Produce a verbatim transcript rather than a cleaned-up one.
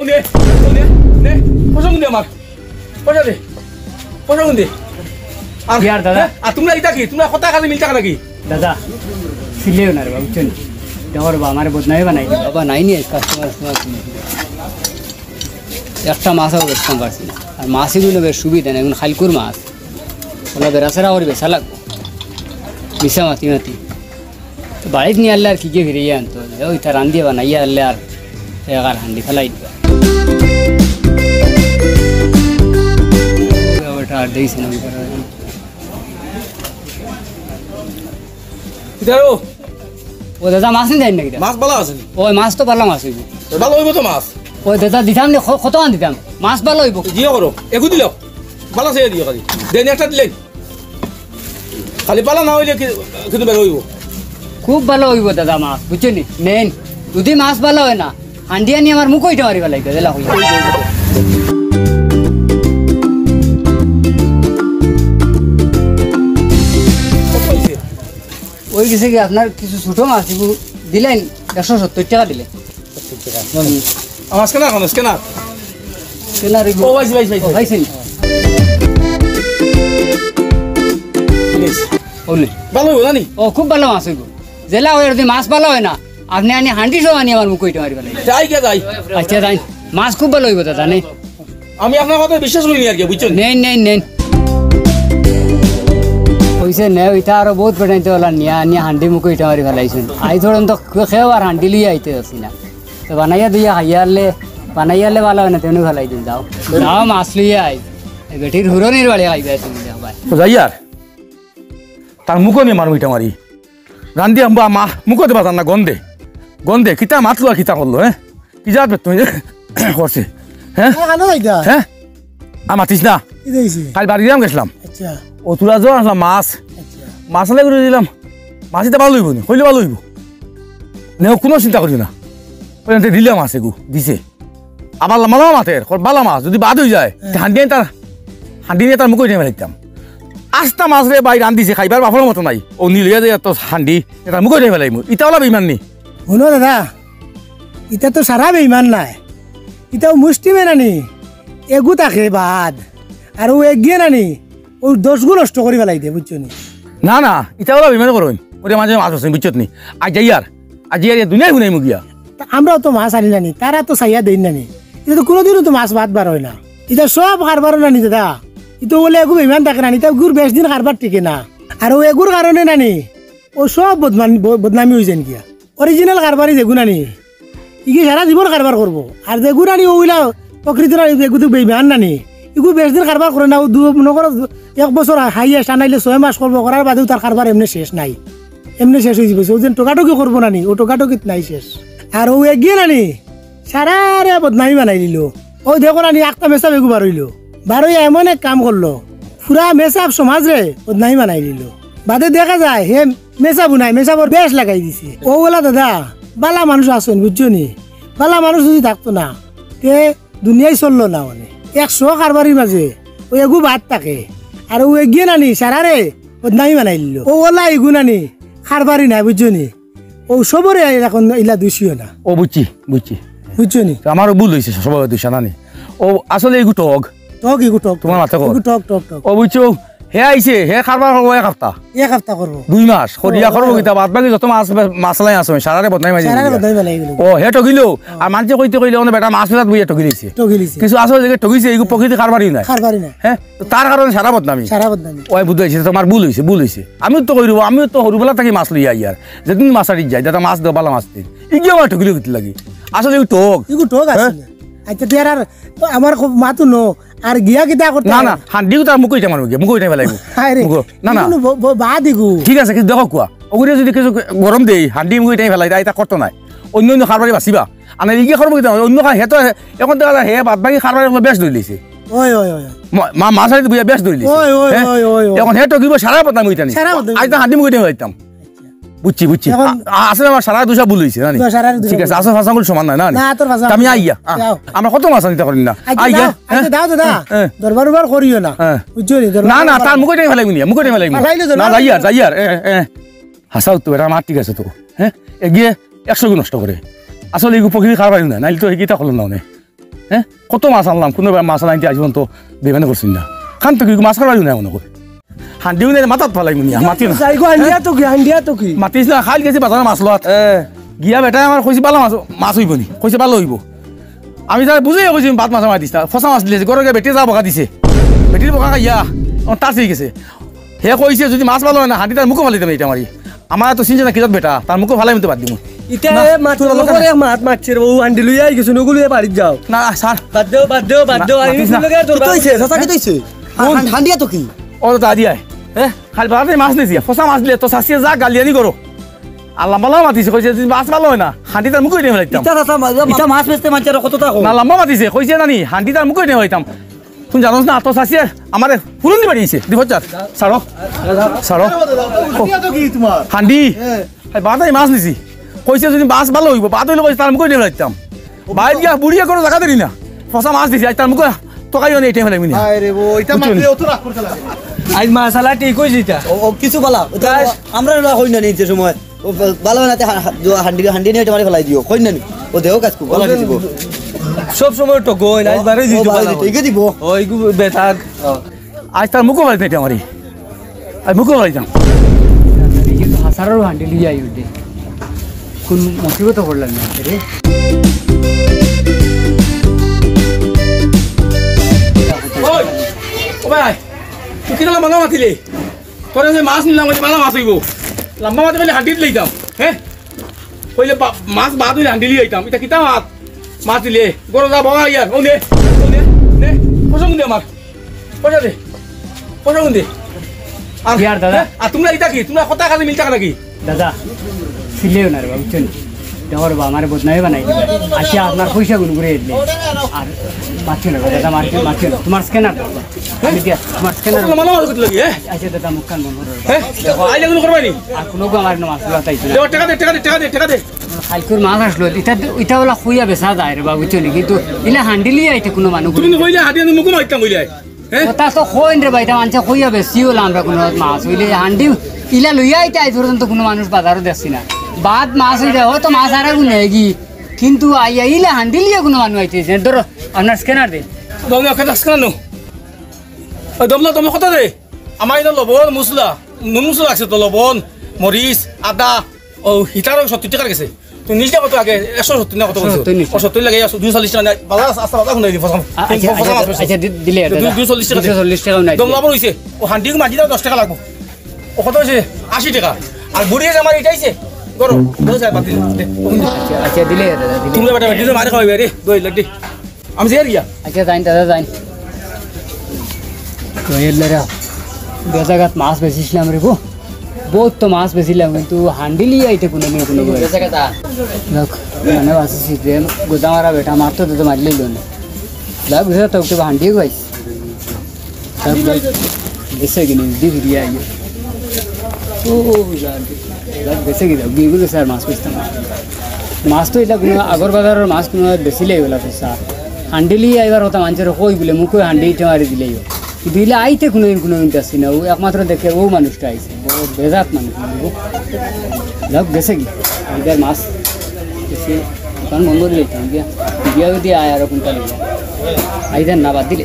নে, নে, নে, পয়সা কুন দে আমার? পয়সা দে। পয়সা কুন দে? আর, ইয়ার দাদা। হ্যাঁ? আর তুমরা ইতা কি? তুমরা কথা খালি মিলতা নাকি? দাদা, চিল্লাইও না রে বাবা, বুঝছো নি? দেখো রে বাবা, আমারে বদনামি বানাই দিবা। বাবা, নাই নি, কাস্টমার, কাস্টমার। একটা মাছও বেচতাম পারছি না। আর মাছই গুলো বেশ সুবিধা না, এখন খাইলকুর মাছ। ওলা বেড়াছেড়া করি বেচা লাগবো। মিছা মাতি মাতি। তো বাড়িত নিয়া আনলে আর কিগে ফিরাইয়া আনতো? ওই তা রান্দিয়া বানাইয়া আনলে আর এক আর হান্ডি ফালাই দিবা। ওটা আর দেইছে না। কিতা রে? ও দাদা, মাছ নি দেইন না কিতা? মাছ বালা আছে নি? ওই মাছ তো বালা মাছ অইবো। বালা অইবো তো মাছ। ওই দাদা, দিতাম নি, ক-, কতখান দিতাম? মাছ বালা অইবো। জিও করো, এগু দিল। বালা চাইয়া দিও খালি। দেন একটা দিলেন। খালি বালা না অইলে কি, কিন্তু বের অইবো। খুব বালা অইবো দাদা মাছ, বুঝছো নি? নেন, যদি মাছ বালা অয় না, হান্ডি আনি আমার মুখো ইটা মারি ফালাইতো, দিলা কই। কত অইছে? ওই গেছে কি আপনার কিছু ছোট মাছ, এগু দিলেন একশো সত্তর টাকা দিলেন। আমার scanner এখন, scanner। Scanner এগু। ও, পাইছি, পাইছি, পাইছি। ও, পাইছেন? বেশ। ওলে। বালা অইবো, জানি? ও, খুব বালা মাছ অইবো। যেলা অয়, যদি মাছ বালা অয় না, আপনে আনি হান্ডি সহ আনি আমার মুখো ইটা মারি ফালাই। যাই কে যাই। আচ্ছা, যাই। মাছ খুব বালা অইবো দাদা, নে। আমি আপনার কথা বিশ্বাস করি নি আর কি, বুঝছেন? নেন, নেন, নেন। কইছে নে, ইটা আরো বহুত বেটাইতে ওলা নিয়া, নিয়া হান্ডি মুখো ইটা মারি ফালাইছইন। আইজ পর্যন্ত কেউ আর হান্ডি লইয়া আইতে আছি না। তো বানাইয়া দিয়া খাইয়া আনলে, বানাইয়া আনলে বালা অয় না, তেমনি ফালাই দিন, যাও। যাও, মাছ লইয়া আই। এই বেটির হুরনির বাড়ি খাইবে তুমি, যাও ভাই। তো যাই আর। তার মুখো নি মারমু ইটা মারি। রান্দি আম্বা মা, মুখো দিবা জান না, গন্ধে। গন্ধে, কিতা মাতলো আর কিতা করলো, হ্যাঁ? কি জাত বেটা তুমি করছে? হ্যাঁ? হ্যাঁ, কেন যাইতা? হ্যাঁ? আর মাতিস না। কি দেখছি? কাল বাড়ি গেলাম। আচ্ছা। ও তোরা যখন আসলাম মাছ। আচ্ছা। মাছ আলাই করে দিলাম। মাছ ইতা বালা অইবো নি? কইলে বালা অইবো। নে, কোনো চিন্তা করিও না। ওই আনতে দিলাম মাছ এগু, দিছে। আবার লামা লামা মাতের, কর বালা মাছ, যদি বাদ অই যায়, হ্যাঁ। তে হান্ডি আনি তার, হান্ডি নিয়া তার মুখো ইটা ফালাইতাম। আস্তা মাছ রে ভাই রান্দিছে, খাইবার বাফর মতো নাই। ও নি লইয়া যাইয়া তো হান্ডি, ইটা তার মুখো ইটা ফালাইমু। ইতা ওলা বেইমান নি। হুনো দাদা, ইতা তো সারা বেইমান নায়। ইতাও মুষ্টি মেনানি, এগু থাকে বাদ। আর ও এগিয়ে নানি, ও দশ গু নষ্ট করি ফালাই দে, বুঝছো নি? না, না, ইতা ওলা বেইমান করইন। ওরে মাঝে মাছ আছে, বুঝছত নি? আজ যাই আর, আজ যাই আর, দুনিয়ায় হুনাই মুগিয়া। তা আমরাও তো মাছ আনি নানি, তারা তো চাইয়া দেইন নানি। ইতা তো কোনোদিনও তো মাছ বাদ বার অয় না। ইতা সব কারবার নানি দাদা। ইতা বলে এগু বেইমান থাকে নানি, ইতা এগুর বেশ দিন কারবার টিকে না। আর ও এগুর কারণে নানি, ও সব বদনাম-, ব-, বদনামি অই যাইন গিয়া। Original কারবারি যেগু নানি, ইগি সারা জীবন কারবার করবো। আর যেগু নানি ওইলা প্রকৃতির আর যেগু তো বেইমান নানি, ইগু বেশ দিন কারবার করে না, ও দু-, মনে করো এক বছর highest, আনাইলে ছয় মাস করবো, করার বাদেও তার কারবার এমনে শেষ নাই। এমনে শেষ অই যাইবো। ও যেন টোকাটোকি করবো নানি, ও টোকাটোকিত নাই শেষ। আর ও এগিয়ে নানি, সারারে বদনামি বানাই দিল। ও দেখো নানি, আখতা মেসাব এগু বার অইলো। বার অইয়া এমন এক কাম করলো, পুরা মেসাব সমাজরে বদনামি বানাই দিল। বাদে দেখা যায়, হে মেসাবু নাই, মেসাবর বেশ লাগাই দিছে। ও বলা দাদা, বালা মানুষ আছইন, বুঝছো নি? বালা মানুষ যদি থাকতো না, তে দুনিয়াই চললো না মানে। একশো কারবারির মাঝে ও এগু বাদ থাকে, আর ও এগিয়ে নানি সারারে বদনামি বানাই দিল। ও ওলা এগু নানি কারবারি নাই, বুঝছো নি? ও সবরে এখন ইলা দুষিও না। ও বুঝছি, বুঝছি। বুঝছো নি? তো আমারও ভুল অইছে, সবার দুষা নানি। ও আসলে এগু ঠগ। ঠগ, এগু ঠগ। তোমার মাথা কর। এগু ঠগ, ঠগ, ঠগ। ও বুঝছো, হে আইছে, হে কারবার করবো এক হাপ্তা। এক হাপ্তা করবো। দুই মাস, করিয়া ও, করবো ও। কিতা, বাদ বাকি যত মাছ, মাছলাই আছে, সারারে বদনামি মারি সারারে দিলা। বদনামি মারি দিলা। ও, হে ঠগিলো। আর মানষে কইতে কইলে, অনো বেটা মাছ ফেরাত বইয়া ঠগিলিছে। ঠগিলিছে। কিছু আসলে যে ঠগিছে, এগু প্রকৃতি কারবারি নাই। কারবারি নাই। হ্যাঁ? তো তার কারণে সারা বদনামি। সারা বদনামি। ওই বুঝাইছে, তোমার ভুল অইছে, ভুল অইছে। আমি তো কইরব, আমি তো হরুবেলা থাকি মাছ লইয়া আইয়ার। যেদিন মাছ আড়ি যাই, দাদা মাছ দেও, বালা মাছ দিন। ইগিয়ে আমার ঠগিলো কিতা লাগি? আসলে এগু ঠগ। এগু ঠগ হ্যাঁ? আসলে। আচ্ছা, তুই আর, আর আমার খুব মাতু নো, আর গিয়া কিতা করতে না, হয়? না, হান্ডিও তার মুখো ইটা মারবো গিয়া, মুখো ইটা ফালাইবো। হায় রে, মুখো, না, না। এগুলো ব-, ব-, বাদ এগু। ঠিক আছে, কিছু দেখো কুয়া। ওগুলো যদি কিছু গরম দেই, হান্ডি মুখো ইটা ফালাই, তা ইটা করতো নাই। অন্য অন্য কারবারি বাঁচিবা। আর না, ইগিয়ে করবো কিতা? অন্য খা-, হে তো এখন দেখা যায়, হে বাদ বাকি কারবারি বেশ ধরিলিছে। ওই, ওই, ওই, ওই। মা-, মা-, মাছ আড়িত বইয়া বেশ ধরিলিছে। ওই, ওই, হ্যাঁ? ওই, ওই, ওই। এখন হে ঠগিবো, সারা বদনামি অইতা নি। সারা বদনামি। আইজ তো হান্ডি মুখো ইটা ফালাইতাম। বুঝছি, বুঝছি। এখন আ-, আ-, আসলে আমার সারা দুষা ভুল অইছে, জানি? না, সারা দুষা ঠিক আছে, ভুল। আসলে ফাঁসাঙ্গুল সমান নায়, না, না? না, তোর ফাঁসাঙ্গুল ঠিক আছে, না। আসলে ফাঁসাঙ্গুল সমান নায়, না, না? যাও। আমরা কত মাছ আনতে পারি না? আচ্ছা, আইয়া, যাও, আচ্ছা, হ্যাঁ? যাও, দাদা। হ্যাঁ। দরবার উরবার করিও না। হ্যাঁ। বুঝছো নি? দরবার না, না, উরবার তার মুখো ইটা ফালাইমু নি, মুখো ইটা ফালাইমু। ফালাইলে তো না, না, যাইয়ার, যাইয়ার, এ, এ, এ। হাছাউ তো, বেটা আমার ঠিক আছে তো, হ্যাঁ? এগিয়ে একশো গুণ নষ্ট করে। আসলে এগু প্রকৃতি কারবারি না, নাইলে তো এগিয়ে ইতা করলো না অনে। হ্যাঁ, কত মাছ আনলাম, কুনু মাছ আনতে আইজ পর্যন্ত বেইমানি করছইন না। কান তো কি মাছ খাওয়াইও না মনে করি। হান্ডিও নাই, মাথাত ফালাই মুনিয়া, মাতিও না। চাইগো হান্ডিয়া তো কি, হান্ডিয়া তো কি? মাতিস না, খাইল গেছি বাজারো মাছ লওয়াত। হ্যাঁ। গিয়া বেটায় আমার কইছে, "বালা মাছ, মাছ অইবো নি?" কইছে, "বালা অইবো।" আমি তারে বুঝাইয়া কইছি, "ভাত মাছ আমার দিস না, ফসা মাছ দিলে, ঘরো গিয়া বেটিয়ে যা বকা দিছে, বেটির বকা খাইয়া আমার তার চেয়ে গেছে।" হে কইছে, "যদি মাছ বালা অয় না, হান্ডি তার মুখো ফালাই দিতাম ইটা মারি।" আমার তো চিনছে না, কিজাত বেটা, তার মুখো ফালাই আমি তো বাদ দিমু। ইটা না, এ মাত তুই বলো করে কেন? এক মাত মারছে রে, ও হান্ডি লইয়া আই গেছে, নগুলিয়ে বাড়িত যাও। না, স্যার। বাদ দেও, বাদ দেও, বাদ না, দেও, আমি মাতিস না। লগে আর কিতা অইছে, চাচা, কিতা অইছে? কোন? হান-, হান্ডিয়া তো কি? ও তো দাদি আয়। হ্যাঁ? খালি বাজারে মাছ নিছি, ফসা মাছ দিলে তো চাচিয়ে যা গালিয়ানি করো। আর লম্বা লম্বা মাতিছে, কইছে, "যদি মাছ বালা অয় না, হান্ডি তার মুখো ইটা ফালাইতাম।" ইটা চাচা, মা-, ইটা মাছ বেচতে মানছে আর কত টাকা? না, লম্বা মাতিছে, কইছে, "নানি, হান্ডি তার মুখো ইটা ফালাইতাম।" তুমি জানোস না, তো চাচিয়ে আমারে ফুরুন দিবা দিছে, দি ফচার। ছাড়ো, ছাড়ো। ও, হান্ডিয়া তো কি তোমার? হান্ডি। হ্যাঁ। এই বাজারে মাছ নিছি, কইছে, "যদি মাছ বালা অইবো, বাদ অইলে কইছে, তার মুখো ইটা ফালাইতাম।" বাইর গিয়া বুড়িয়ে কোনো জাগা দেরি না, ফসা মাছ দিছি, আইজ তার মুখো তো খাইও না, ইটা ফালাইমু নি। আরে ও, ইটা বুঝছো নি? মারলে অত রাগ করতে লাগে। আইজ মাছ আলা ঠিক অইছে ইটা। ও, ও, কিছু বালা, ওটা আমরা না কই না নি যে সময়। ও, বা-, বালা বানাতে হা-, হা-, হান্ডি, হান্ডি নিয়া ইটা মারি ফালাই দিও, কই না নি? ও দেও কাজ খুব বালা দিব। সব সময় তো গই না, আইজ বারই ও, দিতে বালা বালা। দিতে, ইগে দিব। ওই গু-, বেতাগ। আইজ তার মুখো ফালাইতাম ইটা মারি। আইজ মুখো ফালাইতাম। কিন্তু হাসারও হান্ডি লইয়া আই উঠে। কোন মুসিবত পড়লাম না রে? ওই, ও ভাই, তুই কিতা লম্বা লম্বা মাতিলে? তোরে যে মাছ নিলাম, ওই যে বালা মাছ অইবো। লম্বা মাছ অইলে হান্ডিত লইতাম, হ্যাঁ? কইলে বা-, মাছ বাদ অইলে হান্ডি লইয়া আইতাম। ইটা কিতা মাছ? মাছ দিলে, ঘরো যা বাবা ইয়ার, ও নে, ও নে, নে, পয়সা কোন দে আমার? পয়সা দে, পয়সা কোন দে? আর, ইয়ার দাদা। হ্যাঁ? আর তোমরা ইটা কি? তোমরা কথা কাজে মিলতা নাকি? দাদা, সিলেও না রে বাবা, বুঝছো নি? দেখো রে বাবা, আমারে বদনামে বানাই দিবা। আচ্ছা, আপনার পয়সা গুন করে এলে। আর মারছো না রে দাদা, মারছো, মারছো না। তোমার স্ক্যানার দাও। আমি দিয়া, তোমার স্ক্যানার। কত মালা মাল করতে লাগি, হ্যাঁ? আচ্ছা দাদা, মুখ কান বন্ধ করো রে বাবা। হ্যাঁ? দেখো, আইলে কোনো করবাই নি? আর কোনো গো আমার নাম আসলে তাই না। দেও, টাকা দে, টাকা দে, টাকা দে, টাকা দে। কালকুর মাছ আসলো, ইটা, ইটা ওলা খুইয়া বেচা যায় রে বাবা, বুঝছো নি? কিন্তু ইলা হান্ডিলি আইতে কোনো মানুষ তুমি কইলে হান্ডি আমি মুখো মারতাম কইলে। হ্যাঁ? কথা তো কইন রে ভাই, ইটা মানষে কইয়া বেশি হলো আমরা কোনো মাছ অইলে হান্ডি ইলা লইয়া আইতে আইজ পর্যন্ত কোনো মানুষ বাজারও দেখছি না। বাদ মাছ অই যায়, হয়তো মাছ আরে গুনে কি, কিন্তু আইয়া ইলা হান্ডি লিয়া কোনো মানুষ আইতে আইছে না। ধরো, আপনার স্ক্যানার দে। দমলা, একটা স্ক্যানার নো। ওই দমলা, দমলা কত রে? আমার ইনো লবণ, মশলা, নুন মশলা আছে তো, লবণ, মরিচ, আদা, ও, হিটারও সত্তর টাকার গেছে। তুমি নিজে কত আগে? একশো সত্তর না কত কইছো? সত্তর নিছে। ও, সত্তর লাগে, একশো দুইশো চল্লিশ টাকা নাই। বাজার আস্তে, আস্তে, বাজার এখন নাই, ফসল। আ-, আচ্ছা, ফসল আচ্ছা, আছে। আচ্ছা, দি-, দিলে, দু-, দাদা। দুইশো চল্লিশ টাকা দে। দুইশো চল্লিশ টাকাও নাই। দম লাভ অইছে। ও, হান্ডি মাঝে দাও, দশ টাকা লাগবো। ও, কত অইছে? আশি টাকা। আর বুড়িয়ে যে আমার ইটা আইছে, ধরো, দশ হাজার বাদ দিলে, দে। আচ্ছা, আচ্ছা, দিলে, দাদা, দিলে। তুমি বেটা, বেটি, মারে খাওয়াইবে রে, দই লাড্ডি। আমি যাই আর গিয়া। আচ্ছা, যাইন দাদা, যাইন। কইলে রে, বেজাগাত মাছ বেচিছিলাম রে গো। বহুত তো মাছ বেচিলাম, কিন্তু হান্ডিলি আইতে কোনো নেই কোনো করে। বেজাগাত আ। দেখ, মানে বাসি সিজে, গোদামারা বেটা মারতো তো মারলে লো না। লাগ বুঝে তো একটু হান্ডি গাইস। গেছে কিনা, দি ফিরিয়া আইও। ও, ও, যা, যা, গেছে কিনা, গিয়ে গেছে আর মাছ বেচতাম না। মাছ তো ইটা কোনো আগর বাজারর মাছ কোনো বেচিলেই ওলা পয়সা। হান্ডিলি আইবার কথা মানষের কই বুলে, মুখো হান্ডি ইটা মারি দিলেই হয়। কিন্তু ইলা আইতে কোনোদিন, কোনোদিন দেখছি না। ও একমাত্র দেখে ও মানুষটা আইছে, বড় বেজাত মানুষ। যাক, গেছে কি? ইটার মাছ গেছে, দোকান বন্ধ করে দিতাম গিয়া। গিয়া যদি আয় আরো কোনটা লইয়া। আইদার না বাদ দিলে।